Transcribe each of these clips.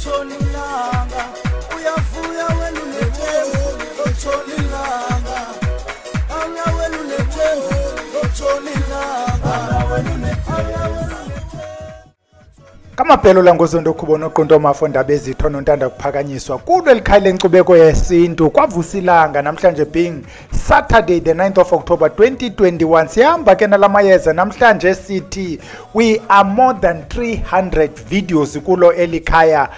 Lizotshona ilanga, uyavuya wena unethemba, lizotshona ilanga. Awuya wena unethemba, lizotshona ilanga. Wena unethemba. Kamabhelo langozondo khubona oqonto mafo ndaba ezitho nontanda kuphakanyiswa kulo elikhaya lenkcubeko yesintu kwavusa ilanga namhlanje being Saturday the 9th of October 2021. Sihamba ke nalamayeza namhlanje sithi we are more than 300 videos kulo elikhaya,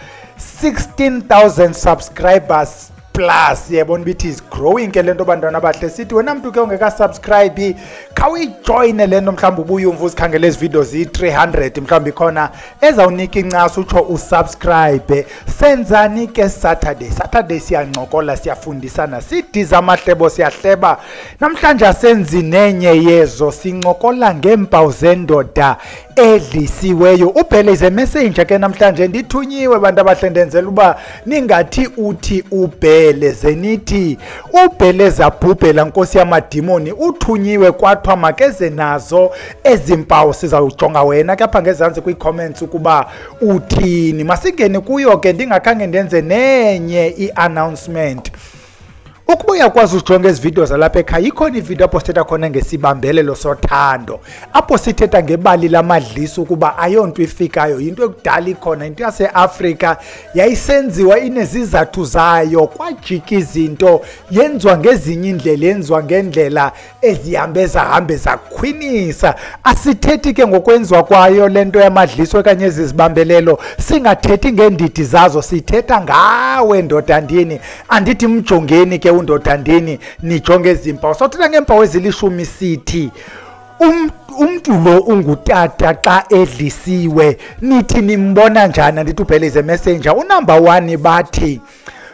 16,000 subscribers plus. Yebona ukuthi is growing ke lento bantwana abahle. Sithi wena mntu ke ongeka subscribe khawuyijoyine lento, mhlawumbe ubuye umva uzikhangele ezi videos iyi-300, mhlawumbe ikhona ezawunika incasa utsho usubscribe. Senzani ke Saturday? Saturday siyancokola, siyafundisana, sidiza amahlebo, siyahleba. Namhlanje asenzi nenye yezo, sincokola ngeempawu zendoda edlisiweyo. Ubhele ize messenger ke namhlanje, ndithunyiwe bantu abahle, ndenzela uba ningathi uthi ubhele zenithi ubhele zabhubhela nkosi yamadimoni. Uthunyiwe kwathiwa makeze nazo ezi mpawu. Sizawujonga wena ke apha ngezantsi kwii-comments ukuba uthini. Masingene kuyo ke ndingakhange ndenze nenye i-announcement. Ukuba uyakwazi ujonga ezi video zalapha ekhaya, ikhona ividiyo apho sithetha khona ngesibambelelo sothando, apho sithetha ngebali lamadliso ukuba ayonto ifikayo, yinto ekudala ikhona, into yaseAfrika yayisenziwa inezizathu zayo. Kwajika izinto, yenziwa ngezinye iindlela, yenziwa ngendlela ezihambe zahambe zakhwinisa. Asithethi ke ngokwenziwa kwayo le nto yamadliso okanye ezi zibambelelo, singathethi ngeendidi zazo, sithetha ngawe ndodandini. Andithi mjongeni ke undodandini, nijonge ezi mpawu. Sawuthetha ngeempawu ezilishumi, sithi umntu lo ungutata xa edlisiwe nithi nimbona njani? Andithi uBhele is a messenger. Unumber 1 bathi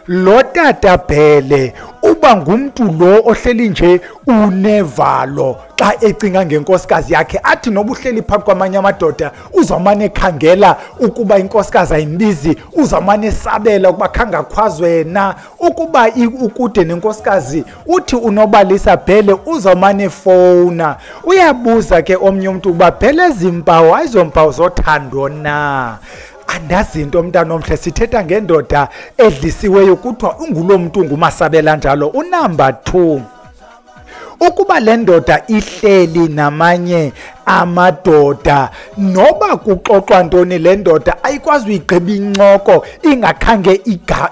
lo tata Bhele uba ngumntu lo ohleli nje unevalo xa ecinga ngenkosikazi yakhe, athi noba uhleli phambi kwamanye amadoda uzawumane ekhangela ukuba inkosikazi ayimbizi, uzawumane esabela ukuba khange akhwazwe na, ukuba ukude nenkosikazi uthi unobalisa Bhele uzawumane efowuna. Uyabuza ke omnye umntu ukuba Bhele ezi mpawu ayizompawu zothando na? Andazi into mntana omhle, sithetha ngendoda edlisiweyo, kuthiwa ungulo mntu ungumasabela njalo. Unumber 2, ukuba le ndoda ihleli namanye amadoda, noba kuxoxwa ntoni, le ndoda ayikwazi uyigqiba incoko ingakhange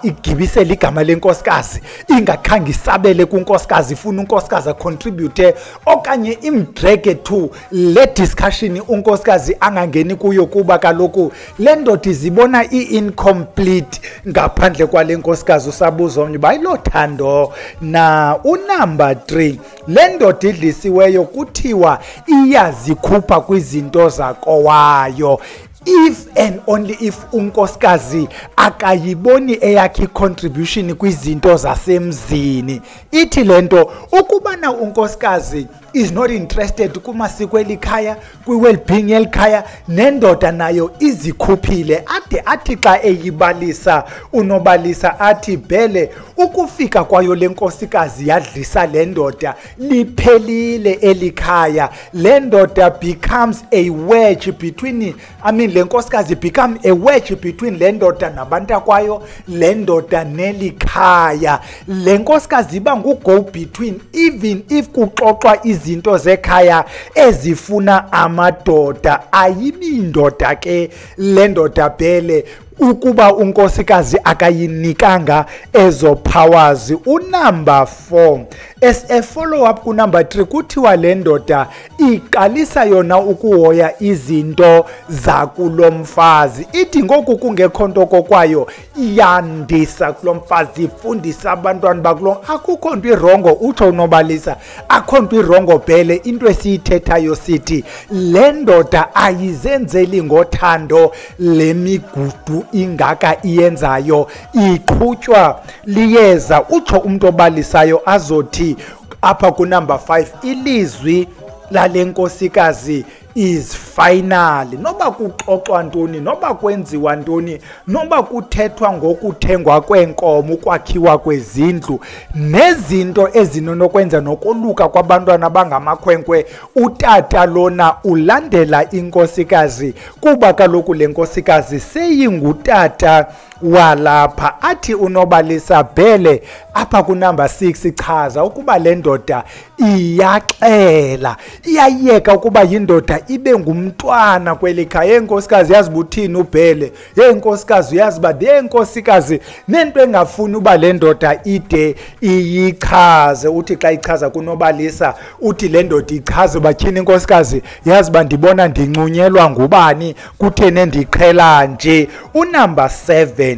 igibisele igama lenkosikazi, ingakhange isabele kunkosikazi, ifuna unkosikazi acontribute okanye imdrage to le discussion unkosikazi angangeni kuyo, kuba kaloku le ndoda izibona i-incomplete ngaphandle kwale nkosikazi. Usabuza omnye uba ayilothando na. Unumber 3, le ndoda idlisiweyo kuthiwa iyazikhupha kwizinto zakowayo if and only if unkosikazi akayiboni eyakhe i-contribution kwizinto zasemzini. Ithi lento ukubana unkosikazi is not interested kumasiko elikhaya, kwi-well-being yelikhaya, nendoda nayo izikhuphile. Ade athi xa eyibalisa unobalisa athi Bhele ukufika kwayo le nkosikazi yadlisa le ndoda, liphelile elikhaya. Le ndoda becomes a wedge between, I mean le nkosikazi become a wedge between le ndoda nabantakwayo, le ndoda nelikhaya. Le nkosikazi iba ngu-go between even if kuxoxwa izinto zekhaya ezifuna amadoda. Ayibi indoda ke le ndoda Bhele ukuba unkosikazi akayinikanga ezo powers. Unumber 4, as a follow up kunumber 3, kuthiwa le ndoda iqalisa yona ukuhoya izinto zakulomfazi. Ithi ngoku kungekho nto kokwayo iyandisa kulomfazi, ifundisa abantwana bakulo. Akukho nto irongo, utsho unobalisa, akukho nto irongo Bhele. Into esiyithethayo sithi le ndoda ayizenzeli ngothando le migudu ingaka iyenzayo, iqhutywa liyeza. Utsho umuntu obalisayo azothi apha kunumber 5, ilizwi lale nkosikazi is final. Noba kuxoxwa ntoni, noba kwenziwa ntoni, noba kuthethwa ngokuthengwa kweenkomo, ukwakhiwa kwezindlu nezinto ezinonokwenza nokoluka kwabantwana abangamakhwenkwe, utata lona ulandela inkosikazi, kuba kaloku le nkosikazi seyingutata walapha. Athi unobalisa Bhele apha kunumber 6, chaza ukuba le ndoda iyaxela, iyayeka ukuba yindoda ibe ngumntwana kweli khaya. Enkosikazi yazi buthini uBhele, enkosikazi uyazi ba enkosikazi nento engafuni uba le ndoda ide iyichaze. Uthi xa ichaza kunobalisa, uthi le ndoda ichaze batyhini inkosikazi yazi ba ndibona ndincunyelwa ngubani, kutheni ndiqhela nje. Unumber 7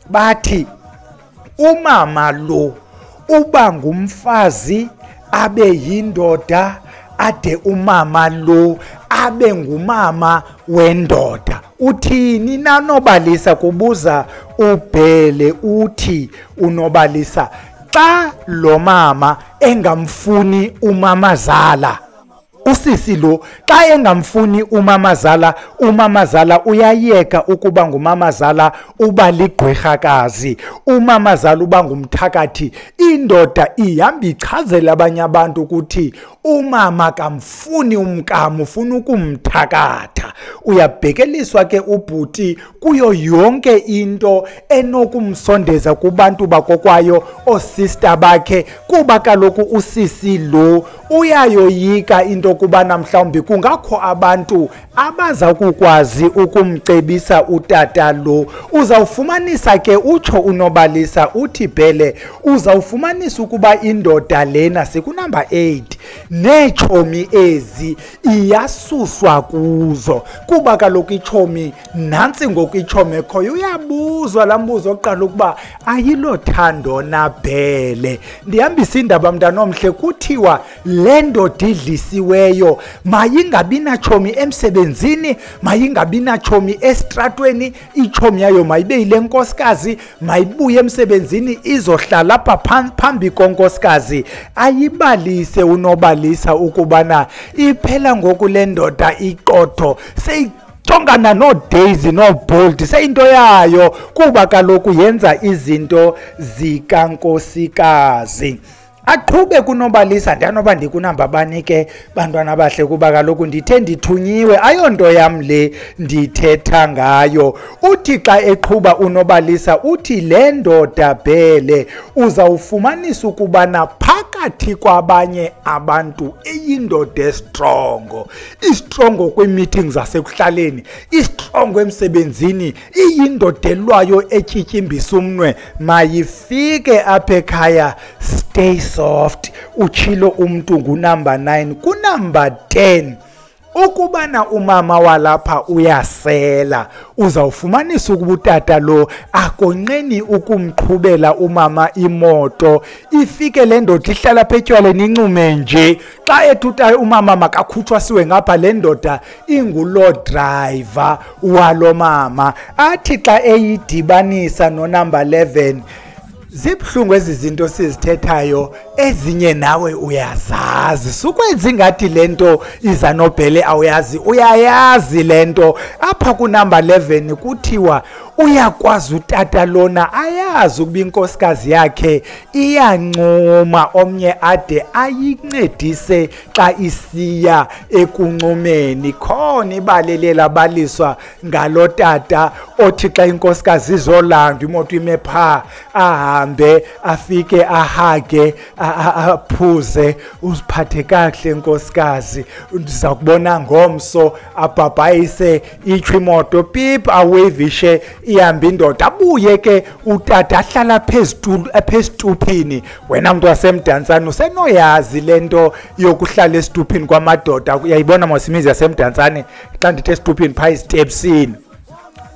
bathi umama lo uba ngumfazi abe yindoda, ade umama lo abe ngumama wendoda. Uthini nanobalisa, kubuza uBhele. Uthi unobalisa xa lo mama engamfuni umamazala, usisi lo xa engamfuni umamazala, umamazala uyayeka ukuba ngumamazala, uba ligqwirhakazi, umamazala uba ngumthakathi. Indoda ihamba ichazela abanye abantu ukuthi umama kamfuni umkam, ufuna ukumthakatha. Uyabhekeliswa ke ubhuti kuyo yonke into enokumsondeza kubantu bakokwayo, oosista bakhe, kuba kaloku usisi lo uyayoyika into kubana mhlawumbi kungakho abantu abaza kukwazi ukumcebisa utata lo. Uzawufumanisa ke, utsho unobalisa, uthi Bhele uzawufumanisa ukuba indoda lena sekunumber 8 neetshomi ezi iyasuswa kuzo, kuba kaloku itshomi nantsi ngoku itshomi ekhoyo. Uyabuzwa laa mbuzo oqala ukuba ayilothando na Bhele. Ndihambisa indaba mntanomhle, kuthiwa le ndoda idlisiweyo mayingabi natshomi emsebenzini, mayingabi natshomi esitratweni, itshomi yayo mayibe yile nkosikazi, mayibuye emsebenzini izohlala apha phambi konkosikazi. Ayibalise unobalisa ukubana iphela ngoku le ndoda iqotho seyijongana nooDaisy nooBold, seyinto yayo, kuba kaloku yenza izinto zikankosikazi. Aqhube kunobalisa, ndiyanoba ndikunamba bani ke bantwana abahle, kuba kaloku ndithe ndithunyiwe, ayonto yam le ndithetha ngayo. Uthi xa eqhuba unobalisa, uthi le ndoda Bhele uzawufumanisa ukubana phakathi kwabanye abantu iyindoda estrongo, istrongo kwii-meetings zasekuhlaleni, istrongo emsebenzini, iyindoda elwayo etyityimbisa umnwe. Mayifike apha ekhaya, stay soft, utshilo umntu ngunumber 9. Kunumber 10 ukubana umama walapha uyasela, uzawufumanisa ukuba utata lo akonqeni ukumqhubela umama imoto, ifike le ndoda ihlala apha etywaleni incume nje. Xa ethuta umama makakhutshwa siwe ngapha, le ndoda ingulo driver walo mama. Athi xa eyidibanisa nonumber 11, zibuhlungu ezi zinto sizithethayo, ezinye nawe uyazazi. Sukwenza ingathi le nto iza noBhele awuyazi, uyayazi le nto. Apha kunumber 11 kuthiwa uyakwazi utata lona ayazi ukuba inkosikazi yakhe iyancuma, omnye ade ayincedise xa isiya ekuncumeni. Khona ibali elabaliswa ngalo tata othi xa inkosikazi izolanda imoto ime phaa, ahambe afike ahage, aphuze, uziphathe kakuhle nkosikazi, ndiza kubona ngomso, abhabhayise itsho imoto, pip, awevishe, ihambe indoda. Abuye ke utata ahlala apha esituphini. Wena mntu wasemdantsane usenoyazi le nto yokuhlala esituphini kwamadoda, uyayibona mos imizi yasemdantsane, xa ndithe esituphini phaa ezitepsini,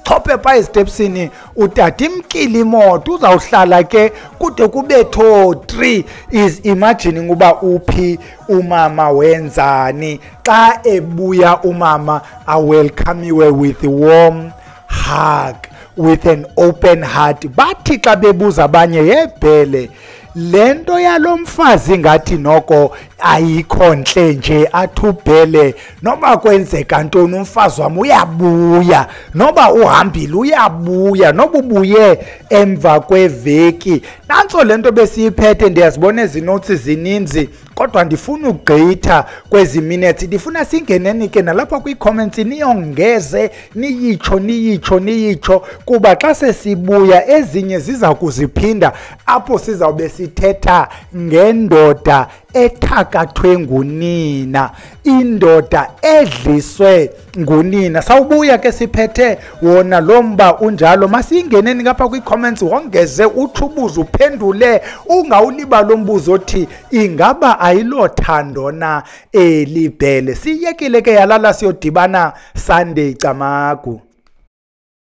chophe phaa ezitepsini utata imkile imoto, uzawuhlala ke kude kube 2-3. Is imagining uba uphi umama wenzani. Xa ebuya umama awelcomeiwe with warm hug, with an open heart. Bathi xa bebuza abanye, yebhele Le nto yalo mfazi ngathi noko ayikho ntle nje, athi uBhele noba kwenzeka ntoni umfazi wam uyabuya, noba uhambile uyabuya, noba ubuye emva kweveki. Nantso le nto besiyiphethe. Ndiyazibona ezi notes zininzi, kodwa ndifuna ugqitha kwezi minutes. Ndifuna singeneni ke nalapha kwii-comments, niyongeze, niyitsho niyitsho niyitsho, kuba xa sesibuya ezinye ziza kuziphinda apho sizawube sithetha ngendoda ethakathwe ngunina, indoda edliswe ngunina. Sawubuya ke siphethe wona lo mba unjalo. Masiyingeneni ngapha kwii-comments, wongeze, utsho, ubuze, uphendule, ungawulibali umbuzo othi ingaba ayilothando na elibhele. Siyekile ke yalala, siyodibana Sunday. Camagu.